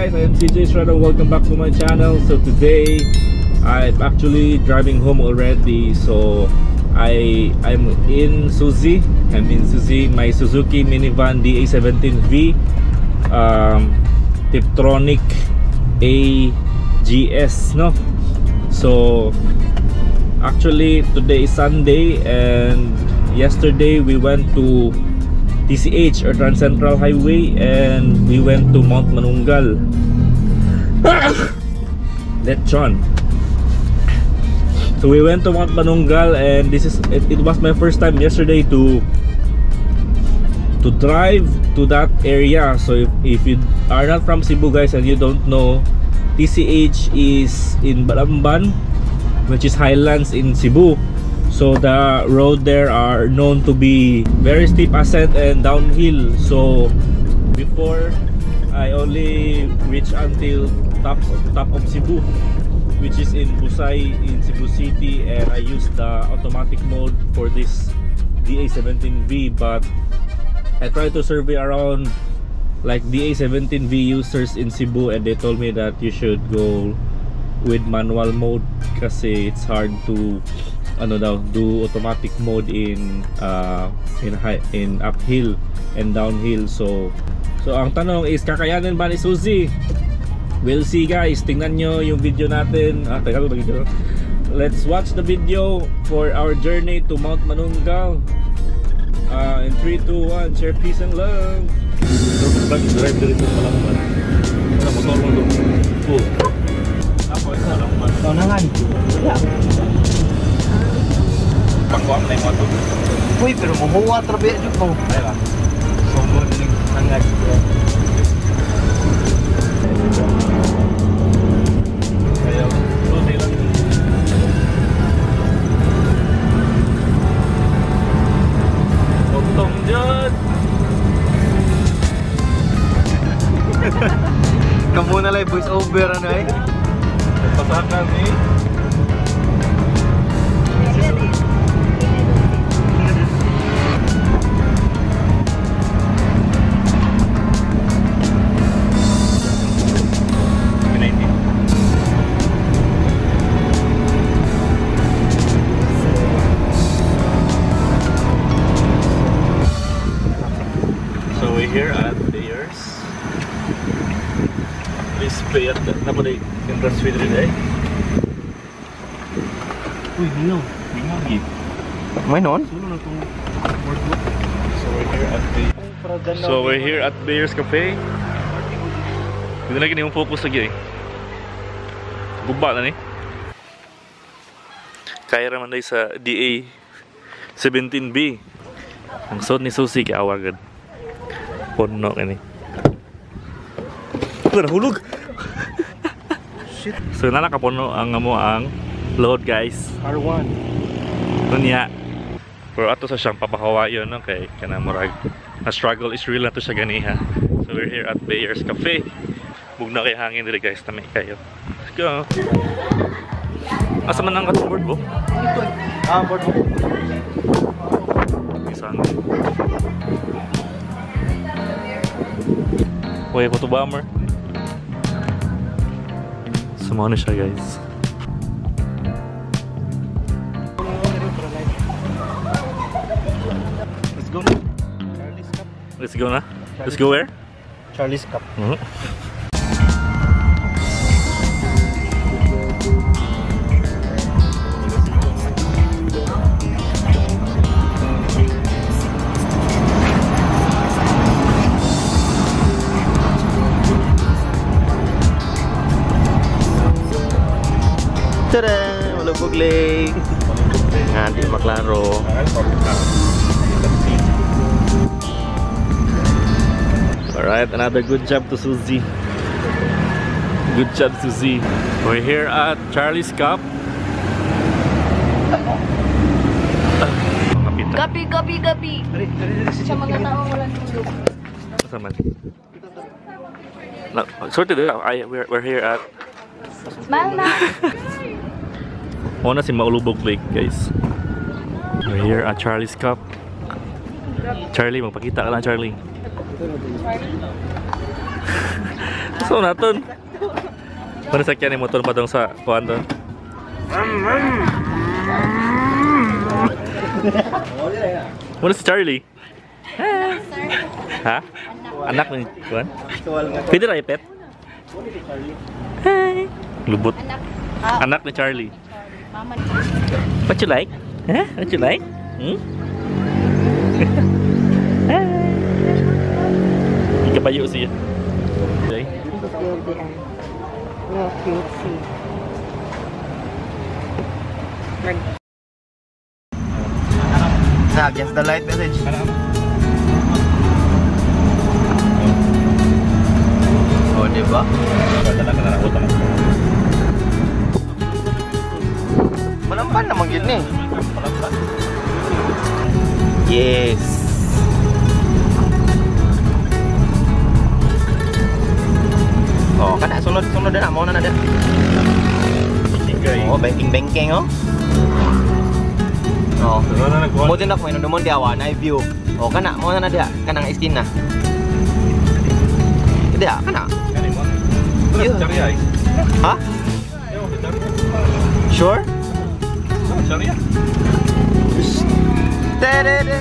Guys? I am CJ Estrada. Welcome back to my channel. So today, I'm actually driving home already. So I'm in Suzy. I'm in Suzy, my Suzuki minivan DA17V, Tiptronic AGS, no? So actually today is Sunday, and yesterday we went to TCH or Trans Central Highway, and we went to Mount Manunggal. Lechon. So we went to Mount Manunggal, and this is it was my first time yesterday to drive to that area. So if you are not from Cebu, guys, and you don't know, TCH is in Balamban, which is highlands in Cebu. So the road there are known to be very steep ascent and downhill. So before, I only reached until top of Cebu, which is in Busay in Cebu City, and I used the automatic mode for this DA17V. But I tried to survey around like DA17V users in Cebu, and they told me that you should go with manual mode kasi it's hard to do automatic mode in uphill and downhill. So ang tanong is, kakayanin ba ni Suzy? We'll see, guys. Tingnan nyo yung video natin. Let's watch the video for our journey to Mount Manunggal. In 3, 2, 1, share peace and love. Uy, pero muhuwa trabe jud ko. Ay ba. Sugod ning hangad. Ayaw, susi lang. Utong jud. Kamo na lang voice over ano eh. Pasakan eh. So we're here at Bayers. Please pay at the entrance fee today. Uy, ningaw. Ningaw, gid. May noon? So we're here at Bayers Cafe. Hindi na yung focus lagi eh. Guba na ni. Kaya raman day sa DA 17B. Ang suot ni Suzy kay awagad. Puno kini. Ito, nahulog. Shit. So na nakapuno ang amo ang load, guys. R1. Unya. Pero ato sa siyang papakawayon, no? Kay kanang murag na struggle is real na to siya ganiha. So we're here at Bayers Cafe. Bugna kay hangin diri, guys, tami kayo. Let's go. Asa man ang katong board bo? Ah, board bo. Isang. Uy, photo bomber. Sumano siya, guys. Let's go. Charlie's Cup. Let's go na. Let's go where? Charlie's Cup. Tada! Malubog Lake. Nga, di maklaro. Alright, another good job to Suzy. Good job, Suzy. We're here at Charlie's Cup. Gabi, gabi, gabi. Sa mga tao walang tulog. Asa man? Sorted. We're here at Smile na. Muna si Maulubog Lake, guys. We're here at Charlie's Cup. Charlie, magpakita ka lang, Charlie. Charlie? So naton. Para sakyan ni motor pa dong sa kuan doon. Wala si Charlie. Ha? Anak ni kuan? Pwede ra ipet? Hi. Lubot. Anak ni Charlie. What you like? Huh? What you like? Hmm? Ikapayo siya. Okay. Sa against the light message. Oh, di ba? Malampan naman yun eh. Yes. Oh, kana sunod na mo na na. Oh, banking oh. Oh, mo din ako inundumon di awa na view. Oh, kana mo na na diha kanang iskin na. Diha kana. Ha? Sure? Tere.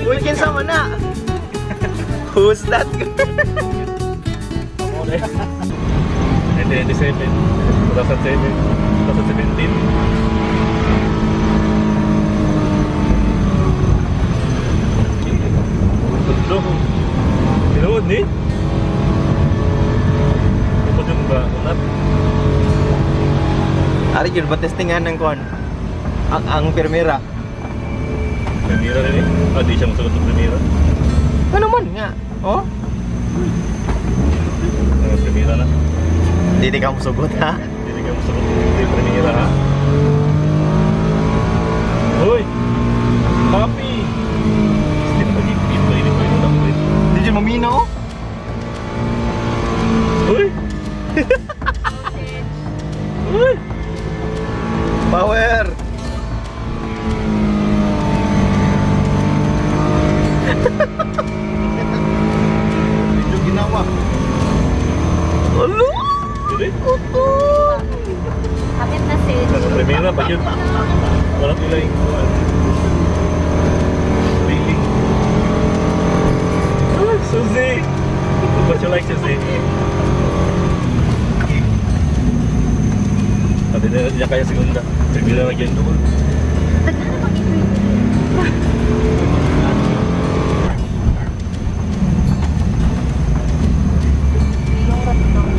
Uy, kinsa man na? Who's that girl? 1997, 2007, 2017. Tudlo. Tinuod ni? Tupod yung ba? Unat? Ari yun ba testingan ng kon? Ang primera. Primera rin eh. Ah, di siya masagot ng primera. Ano man nga? Oh? Primera na. Hindi ka musugot ha? Hindi ka musugot. Hindi primera ha? Uy! Papi! Hindi na pag-ipit. Hindi dyan maminaw? Uy! Uy! Power! Medyo ginawa. Alo! Kapit na si Primera pa yun. Walang nila yung really. Oh, Suzy! What you like, Suzy? Pati na niya kaya segunda. Primera na ganyan doon.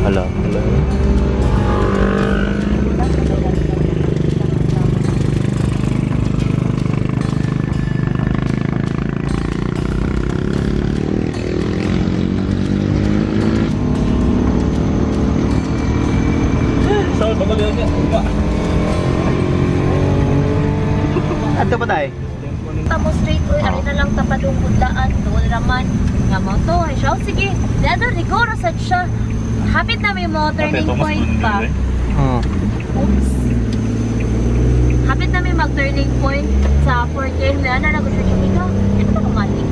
Hala, hala. Ato pa tayo? Tamo straight, uy, ari na lang tapadong budlaan, doon raman. Nga mo to, ay siya, sige. Dado, rigoro sad siya. Hapit na may mga turning point pa. Oops. Hapit na may mag-turning point sa 4K. May ano na gusto siya, ikaw, ito ba kumalik?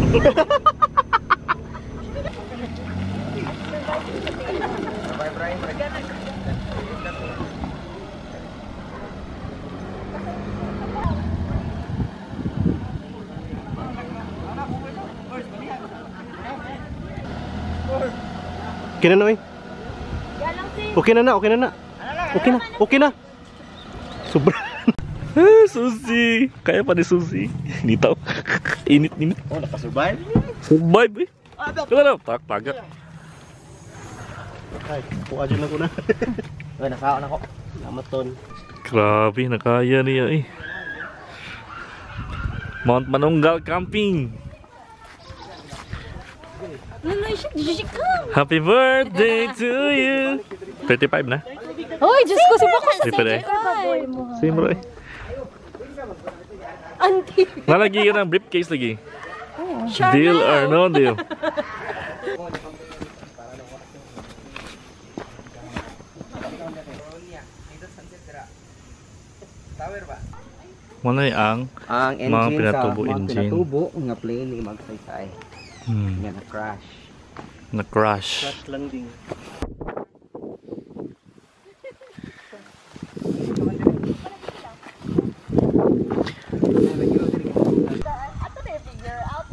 Okay na na, oy. Okay na na, okay na na. Okay na, okay na. Sobra. Suzy, kaya pa ni Suzy. Hindi tao. Init, init. Oh, nakasurvive? Survive eh. Wala na, tagak. Ay, kuha dyan ako na. Uy, nasaon ako. Salamat, Ton. Grabe, nakaya niya eh. Mount Manunggal Camping. Happy birthday to you. 35 na. Hoy, Diyos ko, si Bako sa Same bro eh. Auntie. Nalagi ka ng briefcase lagi. Deal or no deal. Muna ang engine Mount Pinatubo sa Mount engine. Pinatubo nga plane ni magsaysay. Nga na crash. Na-crash. Crash landing. Ato na figure out.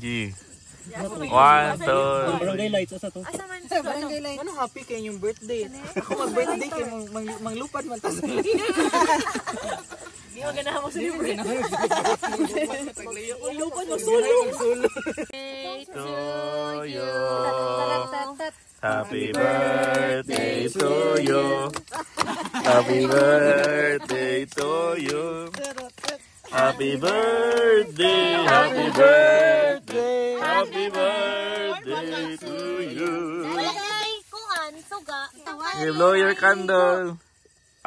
G. 1, 2, Barangay lights asa to? Asa man Ano happy kay inyong birthday? Ako mag-birthday kay manglupad man tas. Di mo ganahan mo celebrate. Lupad mo to you. Happy birthday to you. Happy birthday to you. Happy birthday, happy birthday, happy birthday to you. Wala kay kuan suga. You blow your candle.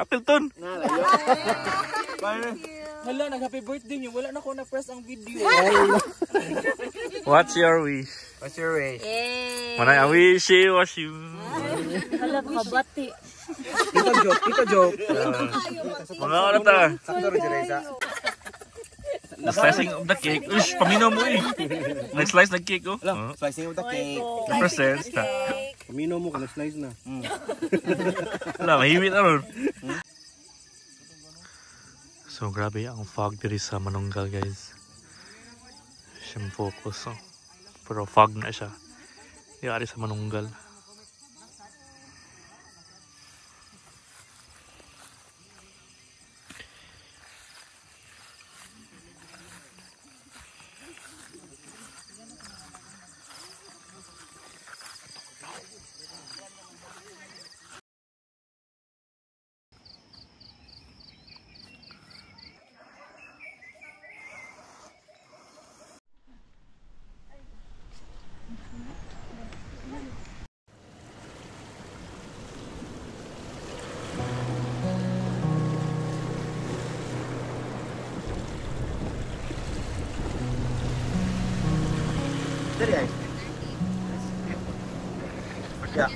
Appleton. Hala, nag-happy birthday niyo. Wala na ko na-press ang video. What's your wish? What's your wish? Eh. When I wish you was you. Hala kabati. Ito joke, ito joke. Mga ano ta? Sakto rin si Reza. The slicing of the cake. Ush, paminaw mo eh. Nag-slice ng cake oh. Oh. Slicing of the cake. The presents ta. Paminaw mo ka na slice na. Wala, mahiwit na ron. So grabe ang fog diri sa Manunggal guys. Siyang focus oh. Pero fog na siya. Yari sa Manunggal. Dali ay. Yeah.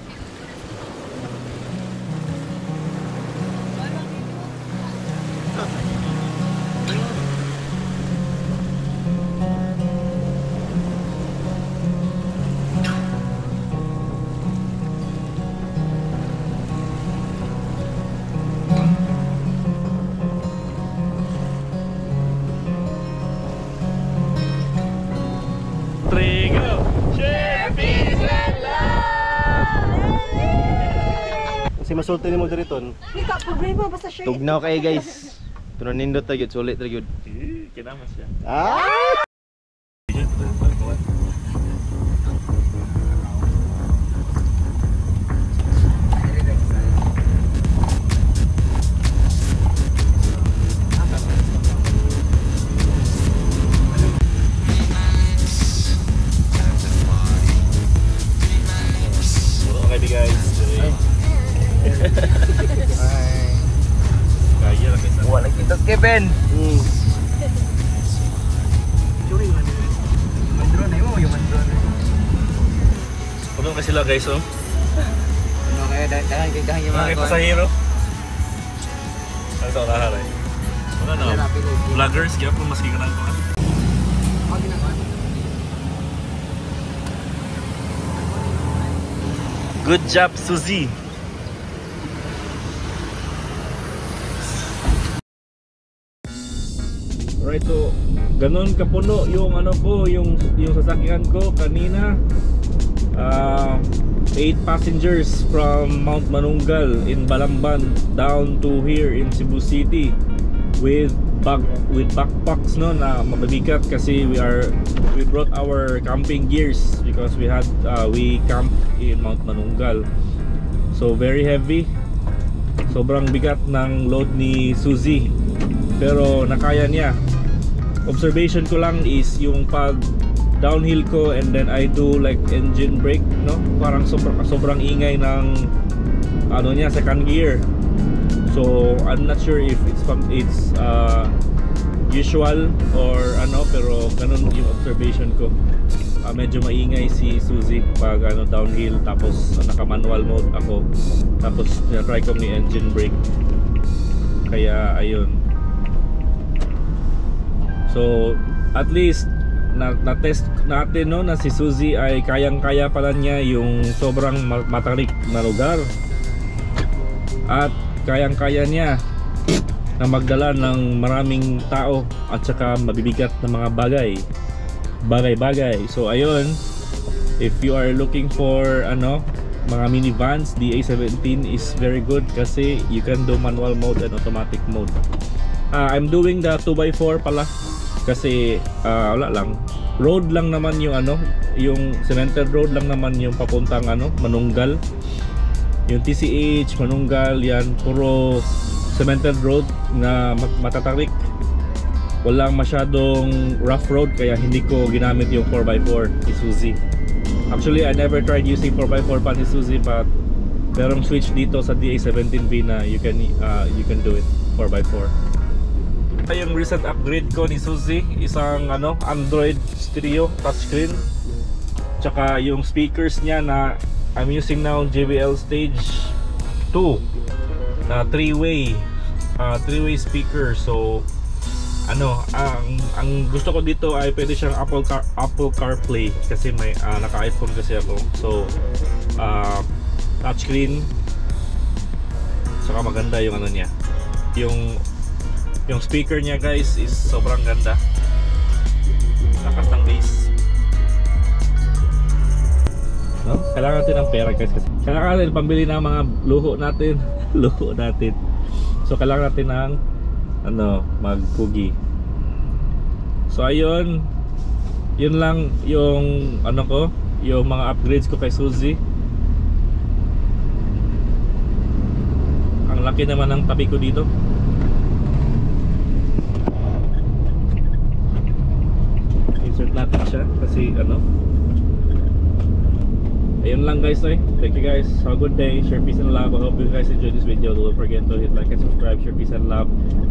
Three, go! Share peace and love! Kasi masulti nimo diri ton. Tugnaw kayo guys. Pero nindot ta gyud, sulit ra gyud. Eh, kinama siya. Ah! Okay guys. Kaya lang guys. Wala kita Kevin. Mandrone mo yung mandrone. Puno kasi sila guys oh. Ano kaya dahan kay dahan yung Mga pasahero. Ano sa unahan eh? Wala na. Vloggers, kaya po maski ka ng kuhan. Good job, Suzy! Right, so ganun kapuno yung ano ko, yung sasakyan ko kanina. 8 passengers from Mount Manunggal in Balamban down to here in Cebu City with backpacks, no, na mabibigat kasi we brought our camping gears because we camped in Mount Manunggal. So very heavy. Sobrang bigat ng load ni Suzy. Pero nakaya niya. Observation ko lang is yung pag downhill ko and then I do like engine brake, no? Parang sobrang ingay ng ano niya, second gear. So I'm not sure if it's usual or ano, pero ganun yung observation ko. Medyo maingay si Suzy pag ano, downhill, tapos naka manual mode ako, tapos try ko ni engine brake. Kaya ayun. So at least na, na-test natin, no, na si Suzy ay kayang-kaya pala niya yung sobrang matarik na lugar at kayang-kaya niya na magdala ng maraming tao at saka mabibigat na mga bagay-bagay. So ayun, if you are looking for ano, mga minivans, the A17 is very good kasi you can do manual mode and automatic mode. I'm doing the 2x4 pala kasi wala lang, road lang naman yung ano, yung cemented road lang naman yung papuntang ano, Manunggal. Yung TCH, Manunggal, yan puro cemented road na matatarik. Walang masyadong rough road kaya hindi ko ginamit yung 4x4 ni Suzy. Actually, I never tried using 4x4 pa ni Suzy, but merong switch dito sa DA17V na you can do it 4x4. Yung recent upgrade ko ni Suzy, isang ano, Android stereo touchscreen. Tsaka yung speakers niya na I'm using now, JBL Stage 2 na three-way speaker. So ano, ang gusto ko dito ay pwede siyang Apple CarPlay kasi may naka-iPhone kasi ako. So touchscreen, saka maganda yung ano niya. Yung speaker niya, guys, is sobrang ganda. Lakas ng bass. No? Kailangan natin ng pera, guys, kasi kailangan natin pambili ng mga luho natin, luho natin. So kailangan natin ng ano, magpugi. So ayun, yun lang yung ano ko, yung mga upgrades ko kay Suzy. Ang laki naman ng tabi ko dito. Insert natin siya kasi ano. Ayun lang, guys, eh. Thank you, guys. Have a good day. Share peace and love. I hope you guys enjoyed this video. Don't forget to hit like and subscribe. Share peace and love.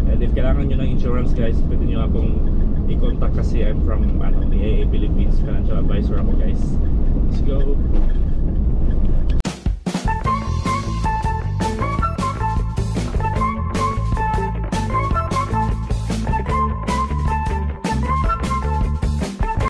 And if kailangan nyo ng insurance, guys, pwede nyo akong i-contact kasi I'm from ano, AIA Philippines. Financial advisor ako, guys. Let's go.